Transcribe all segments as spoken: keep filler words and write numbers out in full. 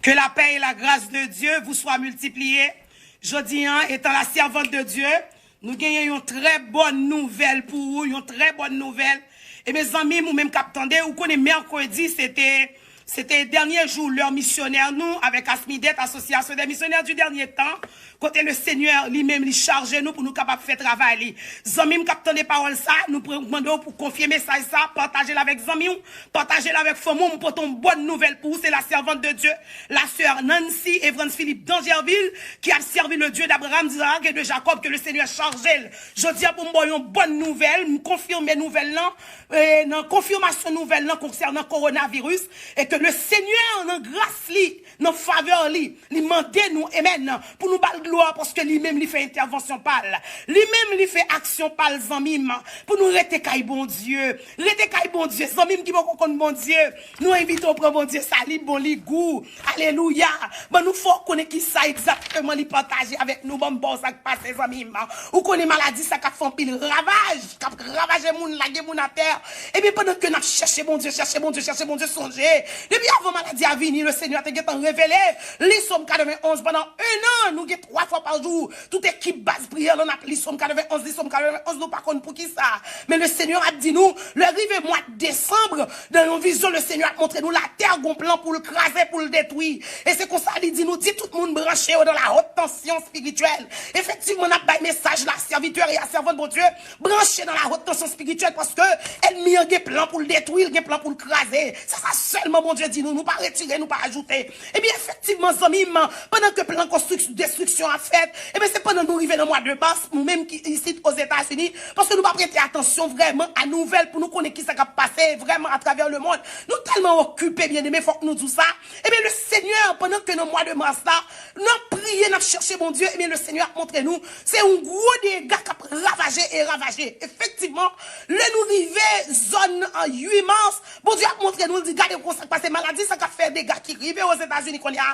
Que la paix et la grâce de Dieu vous soient multipliées. Jodi an, étant la servante de Dieu, nou genyen yon trè bòn nouvèl pou ou, yon trè bòn nouvèl. E mezanmi, ou menm k ap tande, ou konnen mèkredi, se te, se te dènye jou lè misyonè nou, avèk Asmidet, Association des Missionnaires du Dernier Temps, kote le Senyè li menm li chaje nou pou nou kapab fè travay li. Zanmi m k ap tande pawòl sa, nou pre-, mande w pou konfye mesaj sa, pataje l avèk zanmi w, pataje l avèk fanmi w. M pote yon bòn nouvèl pou ou, se la servante de Dieu, la sœur Nancy Evans Philippe d'Angerville, ki ap sèvi le Dieu d'Abraham, d'Isaac et de Jacob, ke le Senyè chaje l. Jodi a pou m ba w yon bòn nouvèl, m konfime nouvèl lan, e nan konfimasyon nouvèl lan konsènan kowonaviris, e ke le Senyè nan gras li, nan favè li, li mande nou, amen, pou nou ba l glwa, paske li menm li fè entèvansyon pa l. Li menm li fè aksyon pa l, zanmi m, pou nou rete kay Bondye. Rete kay Bondye, zanmi m ki poko konn Bondye. Nou envite w pran Bondye sa, li bon, li gou. Alelouya. Ban nou fè w konnen ki sa egzakteman li pataje avèk nou. Ban m ba w sa k pase, zanmi m. Ou konnen maladi sa k ap fè anpil ravaj, k ap ravaje moun, lage moun atè. Ebyen, pandan ke n ap chèche Bondye, chèche Bondye, chèche Bondye, sonje, depi avan maladi a vini, le Senyè te gentan revele li Sòm katrevenn onz pandan en an. Nou gen twa fwa pa jou, tout ekip baz priyè lan, n ap li Sòm katrevenn onz, li Sòm katrevenn onz, nou pa konn poukisa. Men le Senyè ap di nou, lè rive mwa desanm, nan yon vizyon, le Senyè ap montre nou latè gon plan pou l kraze, pou l detwi. E se konsa li di nou, di tout moun branche yo dans la haute tension spirituelle. Efektivman, n ap bay mesaj la, serviteur et servante Bondye, branche dans la haute tension spirituelle, paske ènmi an gen plan pou l detwi, l gen plan pou l kraze. Se sa sèlman Bondye di nou, nou pa retire, nou pa ajoute. Ebyen, efektivman, zanmi m, pandan ke plan konstrik-, destriksyon ap fèt, ebyen, se pandan nou rive nan mwa de mas, nou menm ki isit Ozetazini, paske nou pa prete atansyon vrèman a nouvèl pou nou konnen ki sa k ap pase vrèman atravè lemonn. Nou tèlman okipe, byeneme, fòk nou di w sa. Ebyen, le Senyè, pandan ke nan mwa de mas la, n ap priye, n ap chèche Bondye, ebyen, le Senyè ap montre nou, se yon gwo dega k ap ravaje e ravaje. Efektivman, lè nou rive zòn, a, uit mas, Bondye ap montre nou, l di, gade konsa k pase, maladi sa k ap fè dega ki rive Ozetazini kounye a.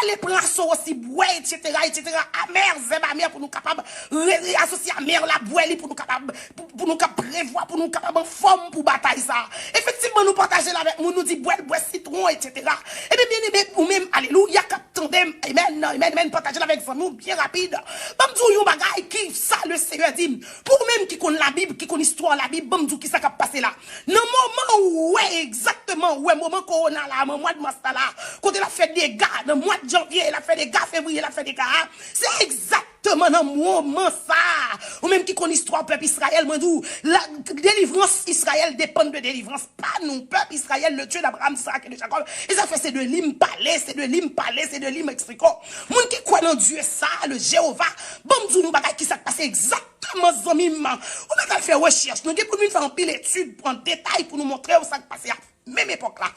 Ale pran aso osi, bwè, etsetera, etsetera, amè, zèb amè pou nou kapab re-, re-, asosye amè la, bwè li pou nou kapab, pou, pou nou kab prevwa, pou nou kapab anfòm pou batay sa. Efektivman, nou pataje l avèk moun, nou di, bwè l, bwè sitwon, etsetera. Ebyen, byeneme, ou menm, alelouya, k ap tande m, amen, amen, amen, pataje l avèk zanmi w byen rapid. Ban m di w yon bagay ki sa le Senyè di m. Pou ou menm ki konn Labib, ki konn istwa Labib, ban m di w ki sa k ap pase la. Nan moman ou wè egzakteman, ou wè moman kowona la, nan mwa de mas la, kote l ap fè dega, nan mwa de janvye, l ap fè dega, fevriye, l ap fè dega a, se egzakteman nan moman sa a. Ou menm ki konn istwa pèp Izrayèl, mwen di w, la, delivrans Izrayèl depann de delivrans pa nou, pèp Izrayèl, le Dieu d'Abraham, d'Isaac et de Jacob. E sa fè se de li m pale, se de li m pale, se de li m eksplike w. Moun ki kwè nan Dye sa, le Jewova, ban m di w yon bagay ki sa k pase egzakteman, zanmi m. Ou mèt al fè rechèch. Nou gen pou n vin fè anpil etid, pran detay pou nou montre w sa k pase a. Menm epòk la.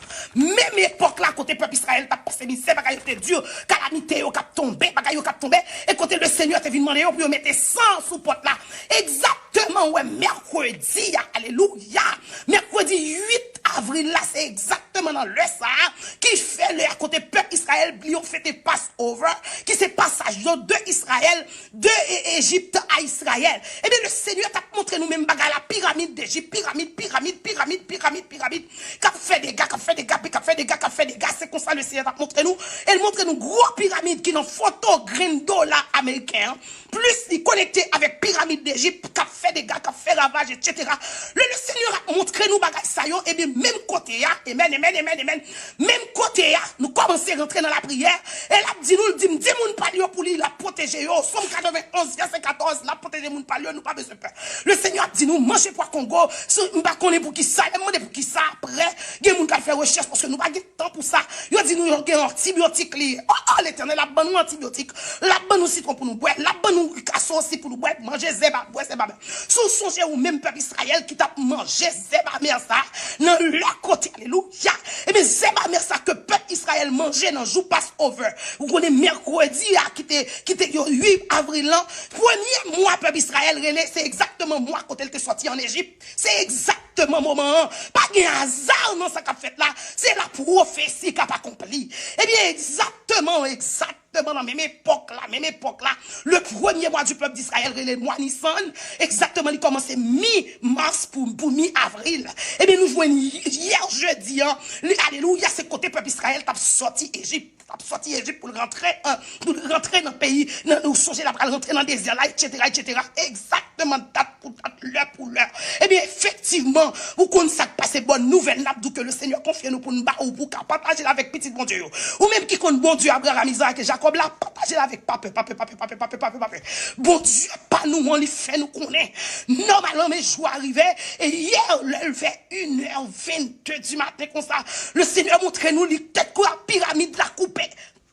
Menm epòk la, kote pèp Izrayèl t ap pase mizè, bagay yo te di, kalamite yo k ap tonbe, bagay yo k ap tonbe, e kote le Senyè te vin mande yo pou yo mete san sou pòt la. Egzakteman, wè, mèkredi a, alelouya, mèkredi uit avril la, se egzakteman nan lè sa a, ki fè lè a kote pèp Izrayèl, yo fete Passover, ki se pasaj yo de Izrayèl de E-, Ejip a Izrayèl. Ebyen, le Senyè t ap montre nou menm bagay la, piramid Dejip, piramid, piramid, piramid, piramid, piramid, k ap fè dega, k ap fè dega, k ap fè dega, k ap fè dega. Se konsa le Senyè t ap montre nou. E l montre nou gwo piramid ki nan foto grenn dola ameriken an. Plis li konekte avèk piramid Dejip, k ap fè dega, k ap fè ravaj, etsetera. Le, le Senyè ap montre nou bagay sa yo, ebyen, menm kote a, amen, amen, amen, amen. Menm kote a, nou kòmanse rantre nan lapriyè, e l ap di nou, l di m, di moun pa l yo pou li, l ap pwoteje yo. Sòm katrevenn onz, vèsè katòz, l ap pwoteje moun pa l yo, nou pa bezwen pè. Le Senyè ap di nou, manje pwa kongo, si, m pa konnen pou ki sa, lè m mande pou ki sa, apre, gen moun k al fè rechèch, paske nou pa gen tan pou sa. Yo di nou yo gen antibyotik li ye. O, o, Letènèl ap ban nou antibyotik. L ap ban nou sitwon pou nou bwè. L ap ban nou kaso osi pou nou bwè. Manje zèb a, bwè zèb amè. Si w sonje ou menm pèp Izrayèl ki t ap manje zèb amè sa nan lè kote, alelouya. Ebyen, zèb amè sa ke pèp Izrayèl manje nan jou Passover. Ou konnen mèkredi a ki te, ki te yo uit avril lan. Premye mwa pèp Izrayèl rele, se egzakteman mwa kote l te sòti ann Ejip. Se egzakteman moman an. Pa gen aza nan sa k ap fèt la. Se lapwofesi k ap akonpli. Ebyen, egzakteman, egzak Egzakteman nan menm epòk la, menm epòk la, le premye mwa di pèp d'Israël rele mwa Nisan, egzakteman li kòmanse mi mas pou, pou mi avril. Ebyen, nou jwenn yè jedi an, li, alelouya, se kote pèp Israël t ap sòti Ejip, t ap sòti Ejip pou l rantre, an, pou l rantre nan peyi, nan, ou sonje l ap pral rantre nan dezè la, etsetera, etsetera. Egzakteman dat pou dat, lè pou lè. Ebyen, efektivman, ou konn sa k pase, bòn nouvèl n ap di w ke le Senyè konfye nou pou n ba ou, pou w ka pataje l avèk pitit Bondye yo. Ou menm ki konn Bondye Abraram, Izak e Jakòb la, pataje l avèk papè, papè, papè, papè, papè, papè, papè. Bondye pa nou an, li fè nou konnen. Nòmalman, men jou a rive, e yè, lè l vè inè, vennde di maten konsa, le Senyè montre nou li tèt kou a piramid la koupe.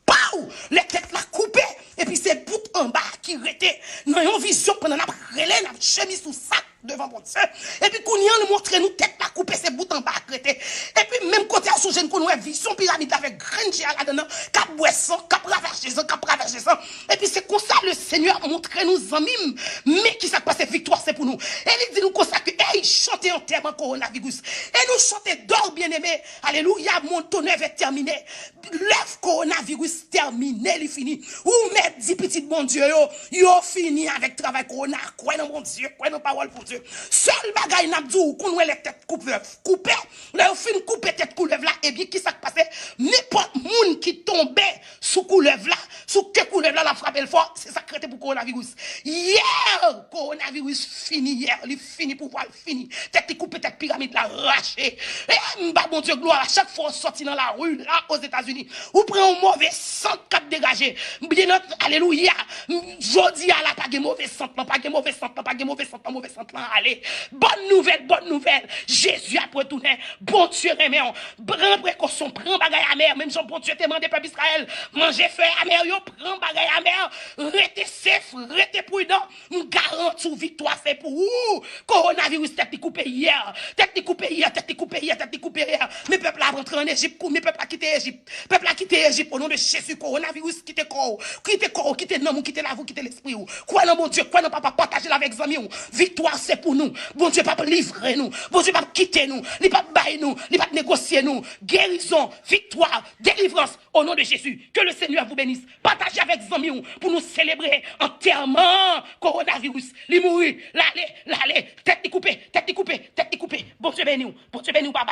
Paw! Lè tèt la koupe, epi se bout anba a ki rete. Nan yon vizyon, pandan n ap rele, n ap jemi sou sa devan Bondye. Epi kounye a, li montre nou tèt la koupe, se bout anba a k rete. Epi menm kote a, sonje n konn wè vizyon piramid la avèk grenn je a ladan l, k ap bwè san, k ap ravaje san, k ap ravaje san. Epi se konsa le Senyè montre nou, zanmi m, men ki sa k pase, viktwa se pou nou. E li di nou konsa ke, ey, chante antèman kowonaviris. E nou chante dor bien-aimé, alelouya, mon tonè vè tèmine. Lèv kowonaviris tèmine, li fini. Ou mèt di pitit Bondye yo, yo fini avèk travay kowona. Kwè nan Bondye, kwè nan pawòl Bondye. Sèl bagay n ap di w, ou konn wè lè tèt koulèv koupe, lè yo fin koupe tèt koulèv la, ebyen, ki sa k pase? Nenpòt moun ki tonbe sou koulèv la, sou ke koulèv la, l ap frape l fò, se sa k rete pou kowonaviris. Yè, kowonaviris fini yè, li fini pouvwa l. Fini. Tèt li koupe, tèt piramid la rache. E m ba Bondye glwa, chak fwa w sòti nan lari la Ozetazini, ou pran yon move sant k ap degaje. M byen nan, alelouya. M, jodi a la, pa gen move sant lan, pa gen move sant lan, pa gen move sant lan, move sant lan ale. Bòn nouvèl, bòn nouvèl. Jezi ap retounen. Bondye renmen w. Pran prekosyon, pran bagay amè. Menm jan Bondye te mande pèp Izrayèl manje fèy amè yo, pran bagay amè. Rete sef, rete pridan. M garanti w viktwa se pou ou. Kowonaviris tèt li koupe yè. Tèt li koupe yè, tèt li koupe yè, tèt li koupe yè. Men pèp la ap rantre ann Ejip, kou, men pèp la kite Ejip. Pèp la kite Ejip, o non de Jezi, kowonaviris kite kò w. Kite kò w, kite nanm ou, kite lavi w, kite lespri w. Kwè nan Bondye, kwè nan Papa, pataje l avèk zanmi w. Viktwa se pou nou. Bondye p ap livre nou. Bondye p ap kite nou. Li p ap bay nou. Li p ap negosye nou. Gerizon, viktwa, delivrans, au nom de Jésus. Que le Seigneur vous bénisse. Pataje avèk zanmi w pou nou selebre antèman kowonaviris. Li mouri, l ale, l ale. Tèt li koupe, tèt li koupe, tèt li koupe. Bondye beni w, Bondye beni w, papa.